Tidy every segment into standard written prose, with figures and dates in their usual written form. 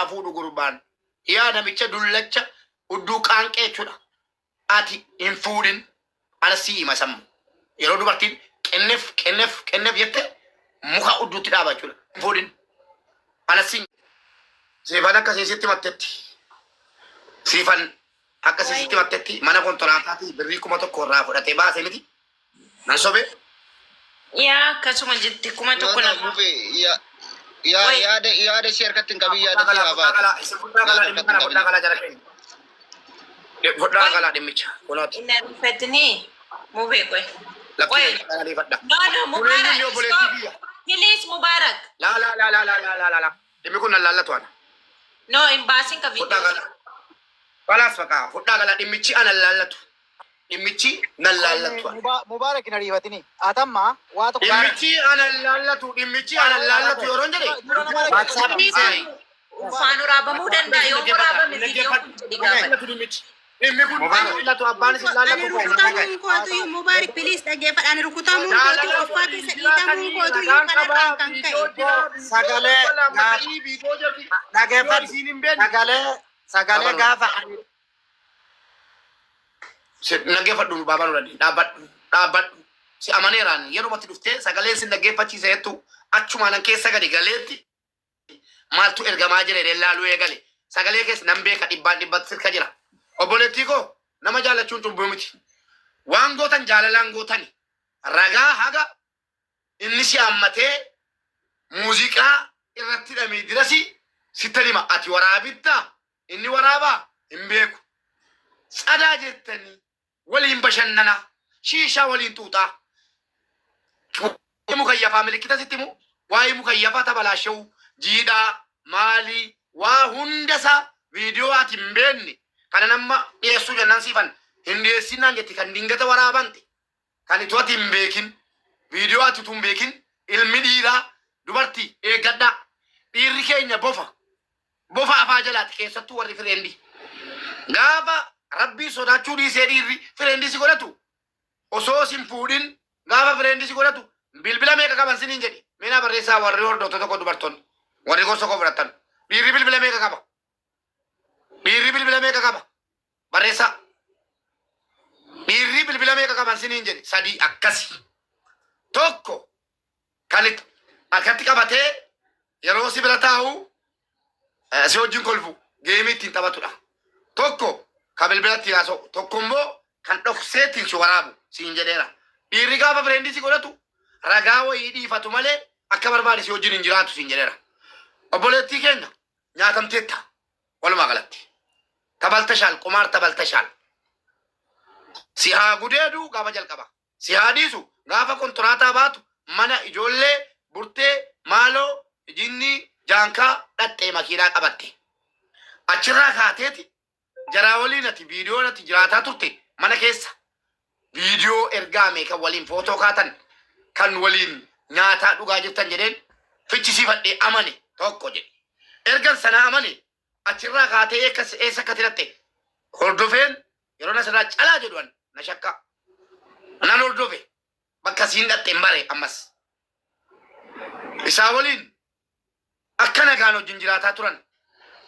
haa fuudhu gurbaan. Yaa namicha dullacha hudduu qaanqee jechuudha. Ati hin fuudhin. Ana sii hima sammu. Yeroo dubartiin qennef qennef qennef jette muka hudduutti dhaaba jechuudha. Hin fuudhin. Ana siin Siifan akkasii sitti mattetti. Siifan akkasii sitti mattetti mana kontolaataatii birrii 1000 irraa fudhatee baase miti. Nan sobee. Yaa akkasuma jetti kuma No, tokko no, nama. mube, ya, ya, Wait. yaada, yaada ishee harkatti hin qabin, Fudhaa yaada ishee galaa haa fudhaa baatu. galaa isin fudhaa Yaada galaa dhimma harkatti hin kana fudhaa qabin. galaa jara keenya. Fudhaa Wait. galaa dhimmicha kunooti. Hin ariifatini. Mube qoy. Lakkii Qoy. nan ariifadha. No, no, Kun eenyuun Mubarak, obboleettii stop. kiyya. Please, Mubarak. Laa laa laa laa laa laa laa laa laa. Dhimmi kun nan laallatu ana. No, hin baasin ka Fudhaa video. galaa. Kalaas baqaa fudhaa galaa dhimmichi ana laallatu. Dhimmichi nan laallatu ana. Mubaarak hin ariifatini. Atamma waa tokko Dhimmichi ana laallatu dhimmichi ana laallatu yeroo jedhe. dura nama WhatsApp Inni Ayi. ufaan waraabamuu danda'a. Yoo waraabame viidiyoon kun jedhi gaafadha. Laallatu dhimmichi. Dhimmi kun ana laallatu abbaan isin Ani laallatu. rukutamuun kootuyyuu Mubaarik please dhaggeeffadha. Ani rukutamuun kootu uffaa keessa dhiitamuun kootuyyuu Ragaan qabaa kanarraan kan viidiyoo ka'e. jira viidiyoo Sagalee lama viidiyoo jirti. dhageeffadhu. Isiin hin beekne. Sagalee sagalee gaafa ani Naggeeffadhu baabaa nurra dhaabbadhu dhaabbadhu si amaneeraan yerumatti dhuftee sagaleen si naggeeffachiise jettu achumaanan keessa gadi galeetti maaltu ergamaa jira jedhee laaluu eegale sagalee keessa nan beeka dhibbaan dhibbatti sirka jira obboleettii koo nama jaallachuun cubbuu miti waan gootan jaalalaan gootani ragaa haga inni si hammatee muuziqaa irratti hidhamee dirasi sitta hima ati waraabittaa Inni waraabaa? Hin beeku. Tsadaa jettanii waliin bashannanaa, shiishaa waliin xuuxaa. Waa'ee mukayyafaa milikkita sitti himu, waa'ee mukayyafaa tabalaasha'uu, jiidhaa, maalii, waa hunda isaa viidiyoo ati hin beekne kana nama dhiyeessuu jennaan siifan hin dhiyeessin naan jetti kan dingata waraabante kan itu ati hin beekin viidiyoo ati utuu hin beekin ilmi dhiiraa dubartii eeggadhaa dhiirri keenya bofa Bofa afaa jalaati keessattuu warri fireendii. Gaafa rabbii sodaachuu dhiisee dhiirri fireendii si godhatu osoo sin fuudhin gaafa fireendii si godhatu bilbila meeqa qaban siniin jedhi. Mee naa barreessaa warri hordoftoota tokko dubartoonni warri gorsa koo fudhattan dhiirri bilbila meeqa qaba? Dhiirri bilbila meeqa qaba? Barreessaa. Dhiirri bilbila meeqa qaban siniin jedhi sadii akkasi. Tokko kan itti harkatti qabatee yeroo si bira taa'u eh, si wajjin kolfu geemii ittiin taphatudha. Tokko kan bilbila ittiin haasa'u, tokko immoo kan dhoksee ittiin si waraabu siin jedheera. Dhiirri gaafa fireendii si godhatu ragaa wayii dhiifatu malee akka barbaade si wajjin hin jiraatu siin jedheera. Obboleettii keenya nyaatamteetta walumaa galatti. Tabaltashaal qumaar tabaltashaal. Si haa gudeedu gaafa jalqaba. Si haa dhiisu gaafa kontoraataa baatu mana ijoollee burtee maaloo jinnii jaankaa dhaqxee makiinaa qabatte. Achirraa kaateeti jaraa waliin ati viidiyoon ati jiraataa turte mana keessa viidiyoo ergaame kan waliin footoo kaatan kan waliin nyaataa dhugaa jirtan jedheen fichisiifadhee amane tokko jedhe. Ergan sanaa amane achirraa kaatee eessa akka ati dhatte hordofeen yeroo nasirraa calaa jedhu an na shakka nan hordofe bakka siin dhatte hin bare ammas isaa waliin akka nagaan wajjin jiraataa turan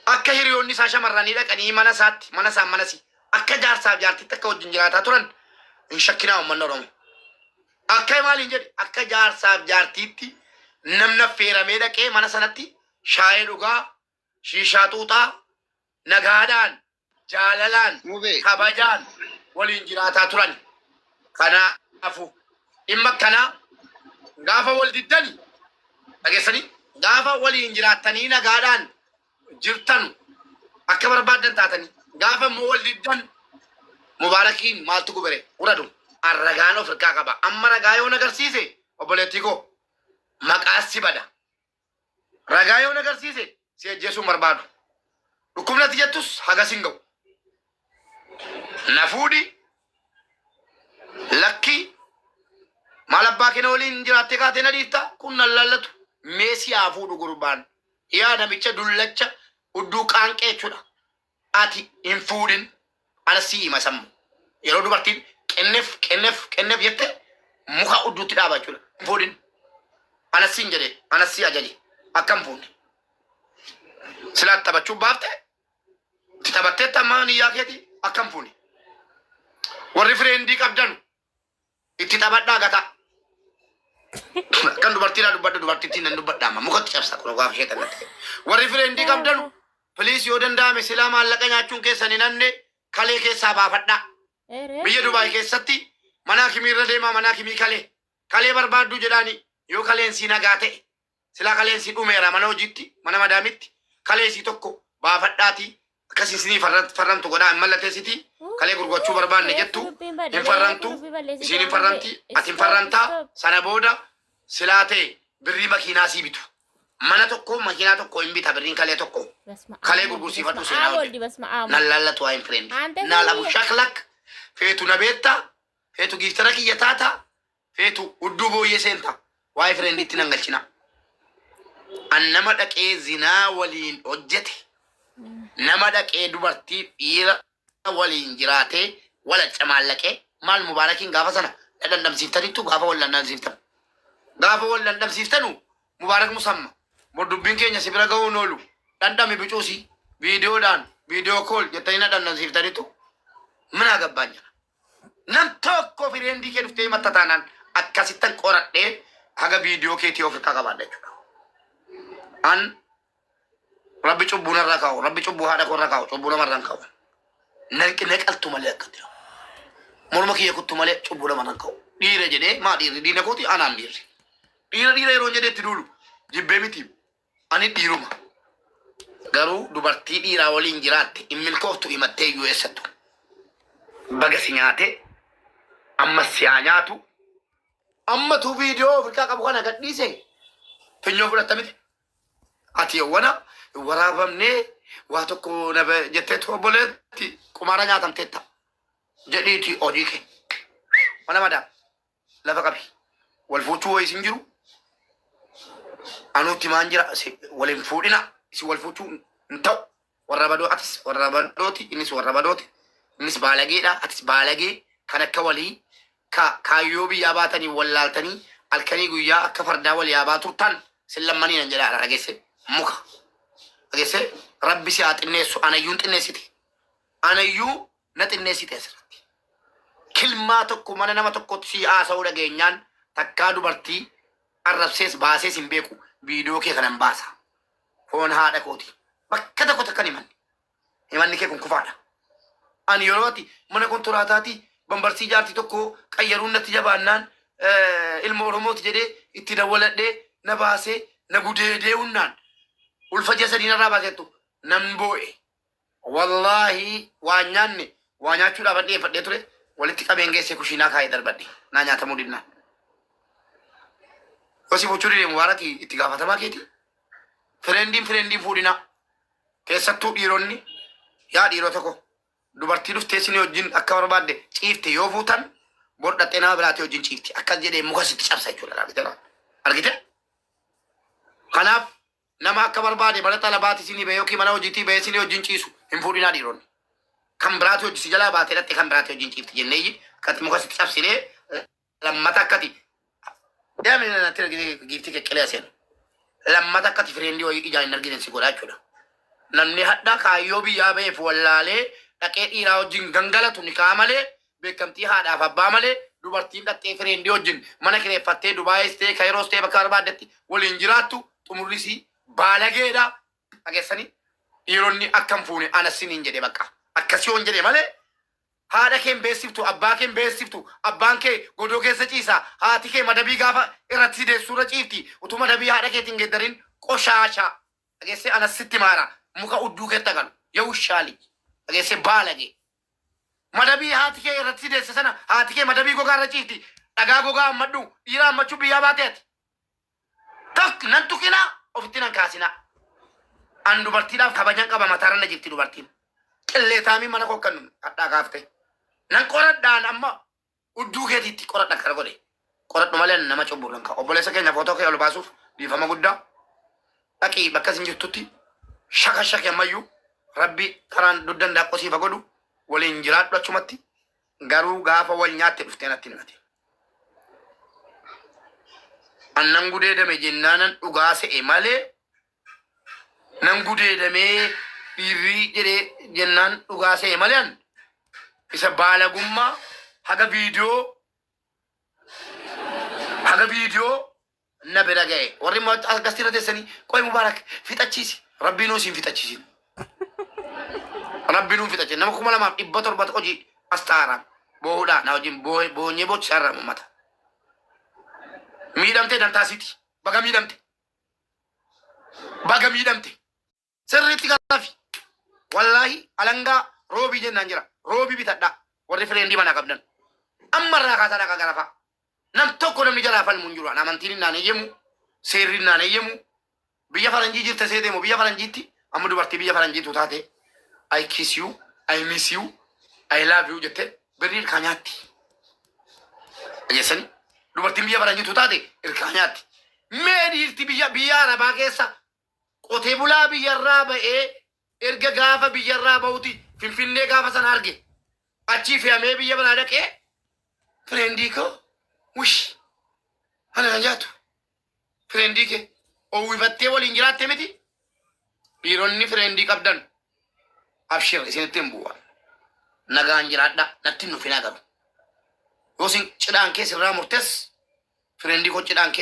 akka hiriyoonni isaa shamarranii dhaqanii mana isaatti mana isaan manasi akka jaarsaaf jaartitti akka wajjin jiraataa turan hin shakkinaa uummanni Oromoo. Akka maaliin jedhe akka jaarsaaf jaartiitti namni affeeramee dhaqee mana sanatti shaayee dhugaa shiishaa xuuxaa nagaadhaan jaalalaan Mubee. kabajaan waliin jiraataa turan. Kanaafu dhimma akkanaa gaafa wal diddani dhageessanii gaafa waliin jiraattanii nagaadhaan jirtanu akka barbaaddan taatanii gaafa immoo wal diddan Mubaarakiin maaltu gubere uradu an ragaan of hirkaa qaba amma ragaa yoon agarsiise obboleettii koo maqaa si bada Ragaa yoon agarsiise si ajjeesuu hin barbaadu. Dhukkubni ati jettus hagas hin ga'u. Na fuudhi lakkii maal abbaa kee na waliin jiraattee kaatee na dhiifta kun nan laallatu. Mee si haa fuudhu gurbaan. Yaa namicha dullacha hudduu qaanqee jechuudha. Ati hin fuudhin ana sii hima sammu. Yeroo dubartiin qennef qennef qennef jette muka udduutti dhaaba jechuudha. Hin fuudhin. Ana siin jedhe ana sii ajaje akka hin fuudhne. Silaa taphachuu baafte itti taphatteetta amma niyyaa keeti akkam fuune. Warri friendii qabdanu itti taphadhaa gataa. Kan dubartiidhaa dubbadhu, dubartittiin nan dubbadha amma mukatti cabsa kun gaafa ishee tanatti. Warri friendii qabdanu, please, yoo danda'ame silaa maallaqa nyaachuun keessan hin hanne kalee keessaa baafadhaa. Biyya Dubaay keessatti mana hakimiirra deemaa, mana hakimii kalee. Kalee barbaadduu jedhaani, yoo kaleen sii nagaa ta'e, silaa kaleen sii dhumeera, mana hojiitti, mana madaamitti kalee sii tokko baafadhaatii akkasii isinii farramtu godhaa. Hin mallatteessitii kalee gurgurachuu barbaanne jettu, hin farramtu, isiin hin farramti, ati hin farramtaa. Sana booda silaa ta'e birrii makiinaa sii bitu. Mana tokko, makiinaa tokko hin bita birriin kalee tokko. Kalee gurgursiifadhu, seenaa hojjetu. Nan laallatu waa hin friendii. Naal abu shaklak feetu na beetta, feetu giiftara kiyya taata, feetu hudduu booyyee seenta, waa'ee friendiitti nan galchina. An nama dhaqee zinaa waliin hojjete, nama dhaqee dubartii dhiira waliin jiraatee walacca maallaqee maal Mubaarakiin gaafa sana na dhandhamsiiftaniittu. Gaafa wal dhandhamsiiftan, gaafa wal dhandhamsiiftanu, Mubaarak musamma bor dubbiin keenya si bira ga'uun oolu. Dhandhami bicuusi viidiyoodhaan, video call jettanii na dhandhamsiiftaniittu. Minaa gabbaan jira. Nam tokko friendii kee dhuftee himatta taanaan akkasittan qoradhee haga viidiyoo keetii of harkaa qabaadha jechuudha. An Rabbi cubbuu narra kaa'u, Rabbi cubbuu haadha koo irra kaa'u, cubbuu namarra hin kaa'u. Naqi naqaltu malee akkatti. Morma kiyya kuttu malee cubbuu namarra hin kaa'u. Dhiira jedhee maa dhiirri diina kooti, anaan dhiirri. Dhiira dhiira yeroo jedhee itti duulu jibbee miti, ani dhiiruma. Garuu dubartii dhiiraa waliin jiraatte hin milkooftu, himattee iyyuu eessattu. Baga si nyaatee, ammas si haa nyaatu. Ammatu viidiyoo Afrikaa qabu kana gadhiise, finyoo fudhatta miti. Ati yawwana waraabamnee waa tokko na jetteetu obboleetti qumaara nyaatamteetta. Jedhiiti hojii kee. Mana madaa lafa qabi. Wal fuuchuu wayii sin jiru. Anuutti maan jira, wal hin fuudhina, isin wal fuuchuu hin ta'u. Warra badoo, atis warra badooti, innis warra badooti, innis baalageedha, atis baalagee. Kan akka walii ka kaayyoo biyyaa baatanii wallaaltanii halkanii guyyaa akka fardaa wal yaabaa turtan sin lammanii nan jedhaadha. Dhageesse, muka dhageesse, Rabbi si haa xinneessu. Anayyuun xinneessite, anayyuu na xinneessite. Asirratti kilmaa tokko mana nama tokkotti si haasa'uu dhageenyaan takkaa dubartii arrabsees baasees hin beeku. Viidiyoo kee kanan baasa, foon haadha kooti. Bakka tokko takkan himanni himanni kee kun kufaadha. Ani yeroo ati mana kontiraataati bambarsii jaartii tokko qayyaruun natti jabaannaan, ilma Oromooti jedhee itti dawwaladhee na baasee na gudeedee hunnaan ulfa ji'a 3 narraa baasettu namni boo'e. Wallaahi waa nyaanne, waa nyaachuudhaaf an dhiyeeffadhee ture walitti qabeen geessee kushiinaa kaa'ee darbadhe naa nyaatamuu dinnaan. Yoo si fuchuu dide, Mubaarak itti gaafatamaa keeti. Friendiin friendiin fuudhinaa. Keessattuu dhiironni, yaa dhiirota koo, dubartii dhuftee isinii wajjin akka barbaadde ciifte yoo fuutan, bor dhaxxee nama biraatii wajjin ciifti. Akkas jedhee muka sitti cabsa jechuudha. Argite? Argite? Kanaaf nama akka barbaade mana xalabaati isinii bahee yookiin mana hojiitii bahee isinii wajjin ciisu hin fuudhinaa dhiironni. Kan biraati hojii si jalaa baatee dhaxxee kan biraati wajjin ciifti jenneeyyi akkati muka sitti cabsinee lammata akkati deemni natti argite giiftii qeqqelee aseenu. Lammata akkati friendii wayii ijaan hin argine si godhaa jechuudha. Namni hadha kaayyoo biyyaa ba'eef wallaalee dhaqee dhiiraa wajjin gangalatu ni ka'a malee, beekamtii haadhaaf abbaa malee dubartiin dhaqxee friendii wajjin mana kireeffattee Dubaayis ta'e, Kaayiroos ta'e, bakka barbaaddetti waliin jiraattu xumurri isii baalageedha. Dhageessanii, dhiironni akkam fuune ana siniin jedhe, bakka akkasii yoon jedhe malee haadha kee hin beeksiftu, abbaa kee hin beeksiftu, abbaan kee godoo keessa ciisa, haati kee madabii gaafa irratti si deessuurra ciifti, utuu madabii haadha keetiin geeddarin qoshaasha. Dhageessee, anas sitti maara, muka udduu keetti agalu yawushaali. Dhageessee, baalagee. Madabii haati kee irratti si deesse sana, haati kee madabii gogaa irra ciifti. Dhagaa gogaa hammadhu, dhiira hammachuu biyyaa baate ati. Tokk nan tuqinaa, ofitti nan kaasinaa. An dubartiidhaaf kabajan qaba, mataarra na jirti dubartiin. Qilleetaamii mana koo kan hadhaa kaaftee. Nan qoradhaan amma udduu keetiitti qoradha kana godhe. Qoradhu malee ani nama cubbuu nan kaa'u. Obboleessa keenya, footoo kee ol baasuuf dhiifama guddaa. Dhaqii bakka isin jirtutti shaka shake ammayyuu Rabbi karaan duddan daaqqoo siifa godhu, waliin jiraadhu achumatti, garuu gaafa wal nyaatte dhuftee natti himate. Annan gudeedame jennaanan dhugaa se'e malee. Nan gudeedamee dhiirri jedhee jennaan dhugaa se'e malee an isa baalagummaa haga viidiyoo na bira ga'e. Warri immoo akkasitti irra teessanii, "Qoy Mubaarak fixachiisi." Rabbiin nuu siin fixachiisin. Rabbiin nuu fixachiisin. Nama 2700 hojii as taa'aara. Boo'uudhaa na wajjin boonyee bochisaa irraa uummata. Miidhamtee dantaasiiti. Baga miidhamte. Baga miidhamte. Sirriitti gaafi. Wallaahi alangaa roobii jennaan jira. Roobii bitadhaa. Warri friendii manaa qabdan. Ammarraa kaasaa dhaqa garafaa. Nam tokko namni jalaa falmu hin jiru. Amantiin hin naan eeyyamu. Seerri hin naan eeyyamu. Biyya faranjii jirte see deemu, biyya faranjiitti amma dubartii biyya faranjiitu taate, "I kiss you, I miss you, I love you" jette birrii ilkaa nyaatti. Dhageessanii, dubartiin biyya faranjiitu taate ilkaa nyaatti. Mee dhiirti biyya arabaa keessa qotee bulaa biyyarraa ba'ee, erga gaafa biyyarraa ba'uti Finfinnee gaafa sana arge, achii fe'amee biyya biraa dhaqee, "Friendii koo, wish ana kan nyaatu," friendii kee oowwifattee waliin jiraatte miti. Dhiironni friendii qabdan, abshir, isinitti hin bu'a. Nagaan jiraadha, natti hin dhufinaa. Garuu yoo isin cidhaan kee sirraa murtes, friendii koo cidhaan kee.